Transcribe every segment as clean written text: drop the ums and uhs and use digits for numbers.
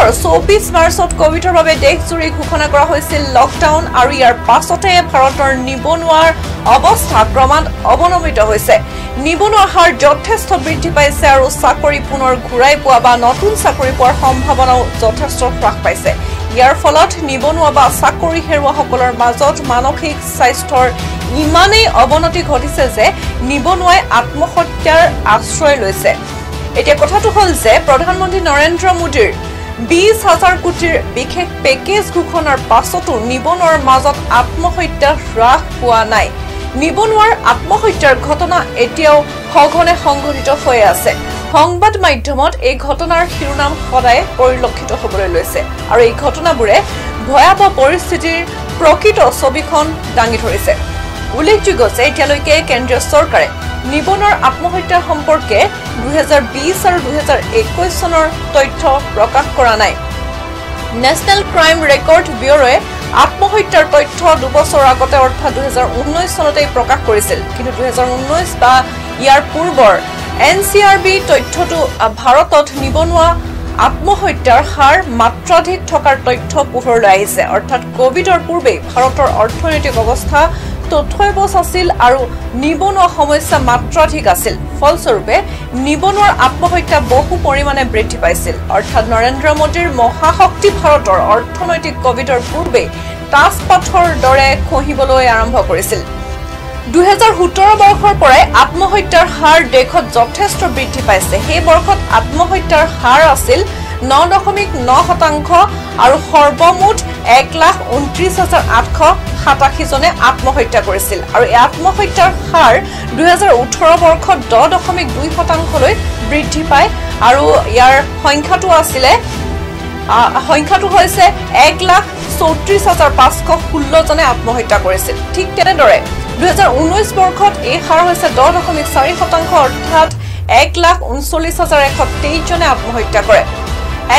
24 মাৰ্চত কোভিডৰ বাবে দেশজুৰি ঘোষণা কৰা হৈছিল লকডাউন আৰু ইয়াৰ পাছতে ভাৰতৰ নিবনুৱাৰ অৱস্থা ক্ৰমাৎ অৱনমিত হৈছে। নিবনুৱা হাৰ যথেষ্ট বৃদ্ধি পাইছে আৰু চাকৰি পুনৰ ঘূৰাই পোৱা বা নতুন চাকৰি পোৱাৰ সম্ভাৱনাও যথেষ্ট হ্ৰাস পাইছে। ইয়াৰ ফলত নিবনুৱা বা চাকৰি হেৰুওৱাসকলৰ মাজত মানসিক স্বাস্থ্যৰ ইমানেই অৱনতি ঘটিছে যে নিবনুৱাই আত্মহত্যাৰ আশ্ৰয় লৈছে। এতিয়া কথাটো হ'ল যে প্ৰধানমন্ত্ৰী নৰেন্দ্ৰ মোদীৰ 20,000 কোটিৰ বিশেষ পেকেজ ঘোষণাৰ পাছতো নিবনুৱাৰ মাজত আত্মহত্যা হ্ৰাস পোৱা নাই। নিবনুৱাৰ আত্মহত্যাৰ ঘটনা এতিয়াও সঘনে সংঘটিত হৈ আছে। সংবাদ মাধ্যমত এই ঘটনাৰ শিৰোনাম সদায় পৰিলক্ষিত হ'বলৈ লৈছে আৰু এই ঘটনাবোৰে ভয়াৱহ পৰিস্থিতিৰ প্ৰকৃত ছবিখন দাঙি ধৰিছে। উল্লেখযোগ্য যে এতিয়ালৈকে কেন্দ্ৰীয় চৰকাৰে নিবনুৱাৰ আত্মহত্যা সম্পৰ্কে 2020 আৰু 2021 চনৰ তথ্য প্ৰকাশ কৰা নাই। নেশ্যনেল ক্ৰাইম ৰেকৰ্ড ব্যুৰোৱে আত্মহত্যাৰ তথ্য দুবছৰ আগতে অৰ্থাৎ 2019 চনতেই প্ৰকাশ কৰিছিল। কিন্তু 2019 বা ইয়াৰ পূৰ্বৰ NCRB তথ্যটো ভাৰতত নিবনুৱা আত্মহত্যাৰ হাৰ মাত্ৰাধিক থকাৰ তথ্য পোহৰলৈ আহিছে। অৰ্থাৎ কোভিডৰ পূৰ্বেই ভাৰতৰ অৰ্থনৈতিক অৱস্থা তথৈবচ আছিল আৰু নিবনুৱা সমস্যা মাত্ৰাধিক আছিল। ফলস্বৰূপে নিবনুৱাৰ আত্মহত্যা বহু পৰিমাণে বৃদ্ধি পাইছিল। অৰ্থাৎ নৰেন্দ্ৰ মোদীৰ মহাশক্তি ভাৰতৰ অৰ্থনৈতিক কোভিডৰ পূৰ্বেই তাচপাথৰ দৰে খহিবলৈ আৰম্ভ কৰিছিল। 2017 বৰ্ষৰ পৰাই আত্মহত্যাৰ হাৰ দেশত যথেষ্ট বৃদ্ধি পাইছে। সেই বৰ্ষত আত্মহত্যাৰ হাৰ আছিল 9.9% আৰু সৰ্বমুঠ 1,29,887 জনে আত্মহত্যা কৰিছিল আৰু এই আত্মহত্যাৰ হাৰ 2018 বৰ্ষত 10.2%লৈ বৃদ্ধি পায় আৰু ইয়াৰ সংখ্যাটো হৈছে 1,34,516 জনে আত্মহত্যা কৰিছিল। ঠিক তেনেদৰে 2019 বৰ্ষত এই হাৰ হৈছে 10.4%, অৰ্থাৎ 1,39,123 জনে আত্মহত্যা কৰে।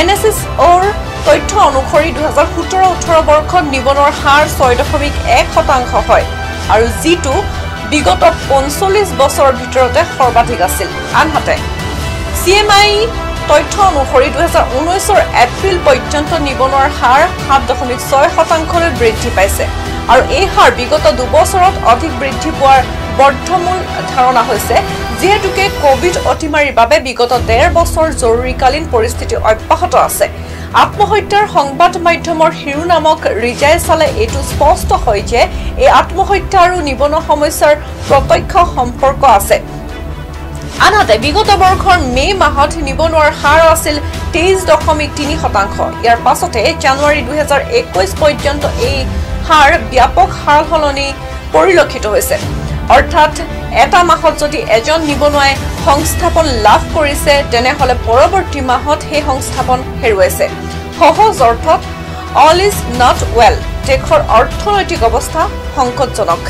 NSSOৰ তথ্য অনুসৰি 2017-18 বৰ্ষত নিবনুৱাৰ হাৰ 6.1% হয় আৰু যিটো বিগত 45 বছৰৰ ভিতৰতে সৰ্বাধিক আছিল। আনহাতে CMI তথ্য অনুসৰি 2019ৰ এপ্ৰিল পৰ্যন্ত নিবনুৱাৰ হাৰ 7.6%লৈ বৃদ্ধি পাইছে আৰু এই হাৰ বিগত দুবছৰত অধিক বৃদ্ধি পোৱাৰ বৰ্ধমূল ধাৰণা হৈছে, যিহেতুকে কোভিড অতিমাৰীৰ বাবে বিগত 1.5 বছৰ জৰুৰীকালীন পৰিস্থিতি অব্যাহত আছে। আত্মহত্যাৰ সংবাদ মাধ্যমৰ শিৰোনামক ৰিজাই চালে এইটো স্পষ্ট হয় যে এই আত্মহত্যা আৰু নিবনুৱা সমস্যাৰ প্ৰত্যক্ষ সম্পৰ্ক আছে। আনহাতে বিগত বৰ্ষৰ মে' মাহত নিবনুৱাৰ হাৰ আছিল 23.3%। ইয়াৰ পাছতে জানুৱাৰী 2021 পৰ্যন্ত এই হাৰ ব্যাপক সাল সলনি পৰিলক্ষিত হৈছে। অৰ্থাৎ এটা মাহত যদি এজন নিবনুৱাই সংস্থাপন লাভ কৰিছে, তেনেহ'লে পৰৱৰ্তী মাহত সেই সংস্থাপন হেৰুৱাইছে। সহজ অৰ্থত অল is not well, দেশৰ অৰ্থনৈতিক অৱস্থা সংকটজনক।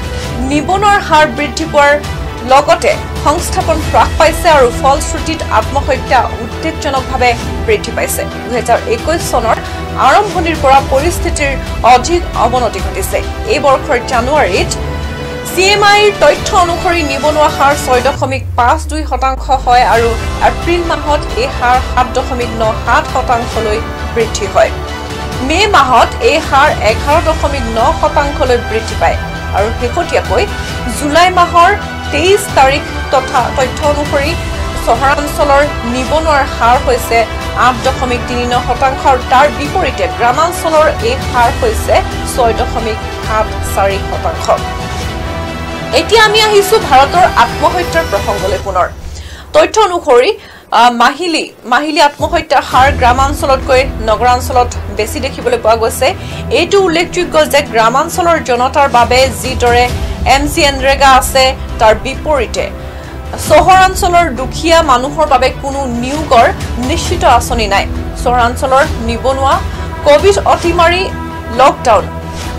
নিবনুৱাৰ হাৰ বৃদ্ধি পোৱাৰ লগতে সংস্থাপন হ্ৰাস পাইছে আৰু ফলশ্ৰুতিত আত্মহত্যা উদ্বেগজনকভাৱে বৃদ্ধি পাইছে। 2021 চনৰ আৰম্ভণিৰ পৰা পৰিস্থিতিৰ অধিক অৱনতি ঘটিছে। এই বৰ্ষৰ জানুৱাৰীত CMIৰ তথ্য অনুসৰি নিবনুৱা হাৰ 6.52% হয় আৰু এপ্ৰিল মাহত এই হাৰ 7.97%লৈ বৃদ্ধি হয়। মে' মাহত এই হাৰ 11.9%লৈ বৃদ্ধি পায় আৰু শেহতীয়াকৈ জুলাই মাহৰ 23 তাৰিখ তথা তথ্য অনুসৰি চহৰাঞ্চলৰ নিবনুৱাৰ হাৰ হৈছে 8.39% আৰু তাৰ বিপৰীতে গ্ৰামাঞ্চলৰ এই হাৰ হৈছে 6.74%। এতিয়া আমি আহিছো ভাৰতৰ আত্মহত্যাৰ প্ৰসংগলৈ পুনৰ। তথ্য অনুসৰি মাহিলী আত্মহত্যাৰ হাৰ গ্ৰামাঞ্চলতকৈ নগৰাঞ্চলত বেছি দেখিবলৈ পোৱা গৈছে। এইটো উল্লেখযোগ্য যে গ্ৰামাঞ্চলৰ জনতাৰ বাবে যিদৰে MC NREGA আছে, তাৰ বিপৰীতে চহৰাঞ্চলৰ দুখীয়া মানুহৰ বাবে কোনো নিয়োগৰ নিশ্চিত আঁচনি নাই। চহৰাঞ্চলৰ নিবনুৱা কোভিড অতিমাৰী লকডাউন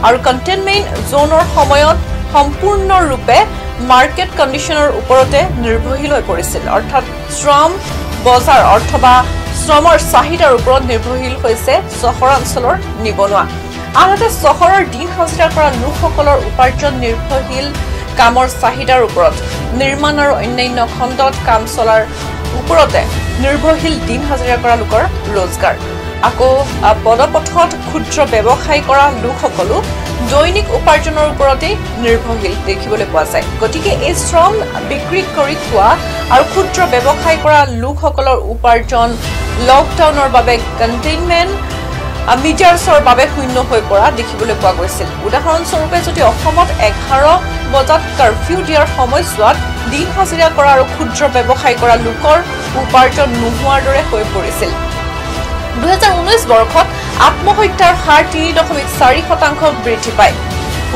আৰু কণ্টেইনমেণ্ট জ'নৰ সময়ত সম্পূৰ্ণৰূপে মাৰ্কেট কণ্ডিশ্যনৰ ওপৰতে নিৰ্ভৰশীল হৈ পৰিছিল। অৰ্থাৎ শ্ৰম বজাৰ অথবা শ্ৰমৰ চাহিদাৰ ওপৰত নিৰ্ভৰশীল হৈছে চহৰাঞ্চলৰ নিবনুৱা। আনহাতে চহৰৰ দিন হাজিৰা কৰা লোকসকলৰ উপাৰ্জন নিৰ্ভৰশীল কামৰ চাহিদাৰ ওপৰত, নিৰ্মাণ আৰু অন্যান্য খণ্ডত কাম চলাৰ ওপৰতে নিৰ্ভৰশীল দিন হাজিৰা কৰা লোকৰ ৰোজগাৰ। আকৌ পদপথত ক্ষুদ্ৰ ব্যৱসায় কৰা লোকসকলো দৈনিক উপাৰ্জনৰ ওপৰতেই নিৰ্ভৰশীল দেখিবলৈ পোৱা যায়। গতিকে এই শ্ৰম বিক্ৰী কৰি খোৱা আৰু ক্ষুদ্ৰ ব্যৱসায় কৰা লোকসকলৰ উপাৰ্জন লকডাউনৰ বাবে কণ্টেইনমেণ্ট মিজাৰ্ছৰ বাবে শূন্য হৈ পৰা দেখিবলৈ পোৱা গৈছিল। উদাহৰণস্বৰূপে যদি অসমত 11 বজাত কাৰফিউ দিয়াৰ সময়ছোৱাত দিন হাজিৰা কৰা আৰু ক্ষুদ্ৰ ব্যৱসায় কৰা লোকৰ উপাৰ্জন নোহোৱাৰ দৰে হৈ পৰিছিল। 2019 বৰ্ষত আত্মহত্যাৰ হাৰ 3.4% বৃদ্ধি পায়।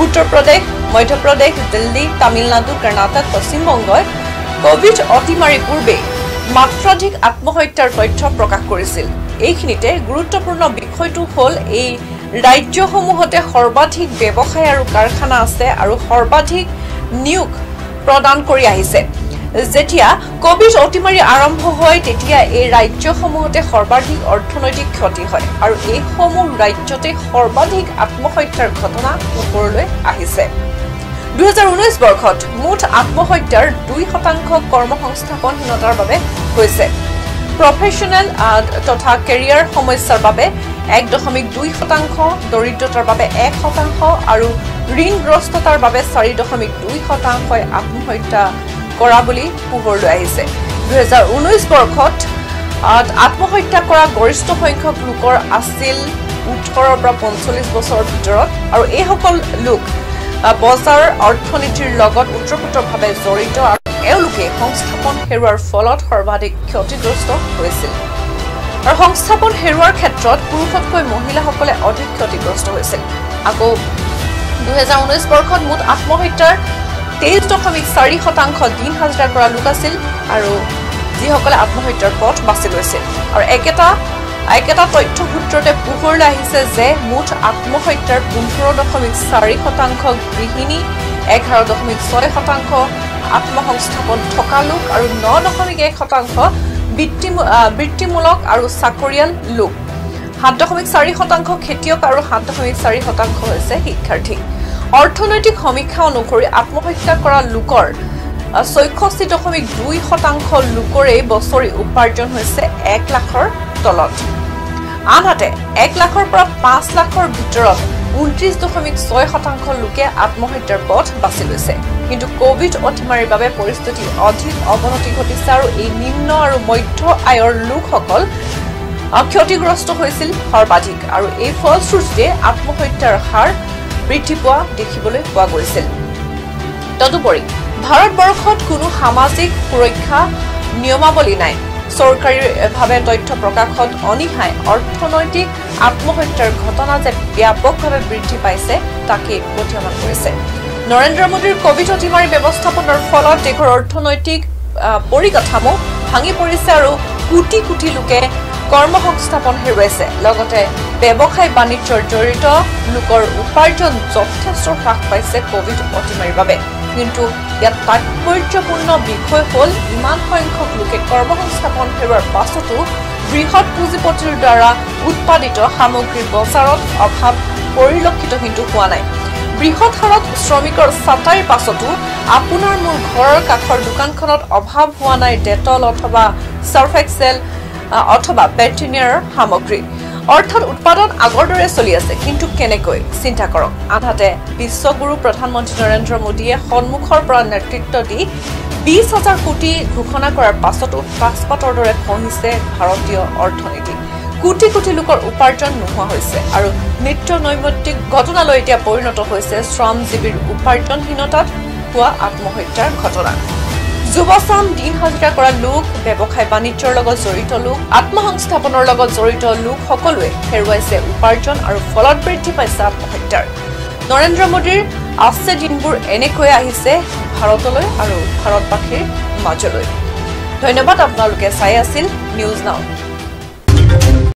উত্তৰ প্ৰদেশ, মধ্যপ্ৰদেশ, দিল্লী, তামিলনাডু, কৰ্ণাটক, পশ্চিমবংগই কভিড অতিমাৰীৰ পূৰ্বে মাত্ৰাধিক আত্মহত্যাৰ তথ্য প্ৰকাশ কৰিছিল। এইখিনিতে গুৰুত্বপূৰ্ণ বিষয়টো হ'ল এই ৰাজ্যসমূহতে সৰ্বাধিক ব্যৱসায় আৰু কাৰখানা আছে আৰু সৰ্বাধিক নিয়োগ প্ৰদান কৰি আহিছে। যেতিয়া কভিড অতিমাৰী আৰম্ভ হয় তেতিয়া এই ৰাজ্যসমূহতে সৰ্বাধিক অৰ্থনৈতিক ক্ষতি হয় আৰু এইসমূহ ৰাজ্যতে সৰ্বাধিক আত্মহত্যাৰ ঘটনা ওপৰলৈ আহিছে। 2019 বৰ্ষত মুঠ আত্মহত্যাৰ 2% কৰ্মসংস্থাপনহীনতাৰ বাবে হৈছে। প্ৰফেশ্যনেল তথা কেৰিয়াৰ সমস্যাৰ বাবে 1.2%, দৰিদ্ৰতাৰ বাবে 1% আৰু ঋণগ্ৰস্ততাৰ বাবে 4.2% আত্মহত্যা কৰা বুলি পোহৰলৈ আহিছে। 2019 বৰ্ষত আত্মহত্যা কৰা গৰিষ্ঠ সংখ্যক লোকৰ আছিল 18ৰ পৰা 45 বছৰৰ ভিতৰত আৰু এইসকল লোক বজাৰ অৰ্থনীতিৰ লগত ওতঃপ্ৰোতভাৱে জড়িত আৰু এওঁলোকে সংস্থাপন হেৰুৱাৰ ফলত সৰ্বাধিক ক্ষতিগ্ৰস্ত হৈছিল। আৰু সংস্থাপন হেৰুৱাৰ ক্ষেত্ৰত পুৰুষতকৈ মহিলাসকলে অধিক ক্ষতিগ্ৰস্ত হৈছিল। আকৌ 2019 বৰ্ষত মুঠ আত্মহত্যাৰ 23.4% দিন হাজিৰা কৰা লোক আছিল আৰু যিসকলে আত্মহত্যাৰ পথ বাছি লৈছিল। আৰু একেটা তথ্য সূত্ৰতে পোহৰলৈ আহিছে যে মুঠ আত্মহত্যাৰ 15.4% গৃহিণী, 11.6% আত্মসংস্থাপন থকা লোক আৰু 9.1% বৃত্তিমূলক আৰু চাকৰিয়াল লোক, 7.4% খেতিয়ক আৰু 7.4% হৈছে শিক্ষাৰ্থী। অৰ্থনৈতিক সমীক্ষা অনুসৰি আত্মহত্যা কৰা লোকৰ 66.2% লোকৰে বছৰি উপাৰ্জন হৈছে 1 লাখৰ তলত। আনহাতে 1 লাখৰ পৰা 5 লাখৰ ভিতৰত 29.6% লোকে আত্মহত্যাৰ পথ বাছি লৈছে। কিন্তু কভিড অতিমাৰীৰ বাবে পৰিস্থিতি অধিক অৱনতি ঘটিছে আৰু এই নিম্ন আৰু মধ্য আয়ৰ লোকসকল ক্ষতিগ্ৰস্ত হৈছিল সৰ্বাধিক আৰু এই ফলশ্ৰুতিতে আত্মহত্যাৰ হাৰ বৃদ্ধি পোৱা দেখিবলৈ পোৱা গৈছিল। তদুপৰি ভাৰতবৰ্ষত কোনো সামাজিক সুৰক্ষা নিয়মাৱলী নাই। চৰকাৰীভাৱে তথ্য প্ৰকাশত অনীহাই অৰ্থনৈতিক আত্মহত্যাৰ ঘটনা যে ব্যাপকভাৱে বৃদ্ধি পাইছে তাকে প্ৰতীয়মান কৰিছে। নৰেন্দ্ৰ মোদীৰ কভিড অতিমাৰী ব্যৱস্থাপনাৰ ফলত দেশৰ অৰ্থনৈতিক পৰিকাঠামো ভাঙি পৰিছে আৰু কোটি কোটি লোকে কৰ্মসংস্থাপন হেৰুৱাইছে। লগতে ব্যৱসায় বাণিজ্যৰ জড়িত লোকৰ উপাৰ্জন যথেষ্ট হ্ৰাস পাইছে কভিড অতিমাৰীৰ বাবে। কিন্তু ইয়াত তাৎপৰ্যপূৰ্ণ বিষয় হ'ল ইমান সংখ্যক লোকে কৰ্মসংস্থাপন হেৰুৱাৰ পাছতো বৃহৎ পুঁজিপতিৰ দ্বাৰা উৎপাদিত সামগ্ৰীৰ বজাৰত অভাৱ পৰিলক্ষিত কিন্তু হোৱা নাই। বৃহৎ হাৰত শ্ৰমিকৰ ছাটাইৰ পাছতো আপোনাৰ মোৰ ঘৰৰ কাষৰ দোকানখনত অভাৱ হোৱা নাই ডেটল অথবা চাৰ্ফ এক্সেল অথবা বেক্টেৰিয়াৰ সামগ্ৰী। অৰ্থাৎ উৎপাদন আগৰ দৰে চলি আছে, কিন্তু কেনেকৈ চিন্তা কৰক। আনহাতে বিশ্বগুৰু প্ৰধানমন্ত্ৰী নৰেন্দ্ৰ মোদীয়ে সন্মুখৰ পৰা নেতৃত্ব দি 20,000 কোটি ঘোষণা কৰাৰ পাছতো তাচপাতৰ দৰে খহিছে ভাৰতীয় অৰ্থনীতি। কোটি কোটি লোকৰ উপাৰ্জন নোহোৱা হৈছে আৰু নিত্য নৈমিত্তিক ঘটনালৈ এতিয়া পৰিণত হৈছে শ্ৰমজীৱীৰ উপাৰ্জনহীনতাত হোৱা আত্মহত্যাৰ ঘটনা। যুৱচাম, দিন হাজিৰা কৰা লোক, ব্যৱসায় বাণিজ্যৰ লগত জড়িত লোক, আত্মসংস্থাপনৰ লগত জড়িত লোক সকলোৱে হেৰুৱাইছে উপাৰ্জন আৰু ফলত বৃদ্ধি পাইছে আত্মহত্যাৰ। নৰেন্দ্ৰ মোদীৰ আছে দিনবোৰ এনেকৈ আহিছে ভাৰতলৈ আৰু ভাৰতবাসীৰ মাজলৈ। ধন্যবাদ, আপোনালোকে চাই আছিল নিউজ নাও।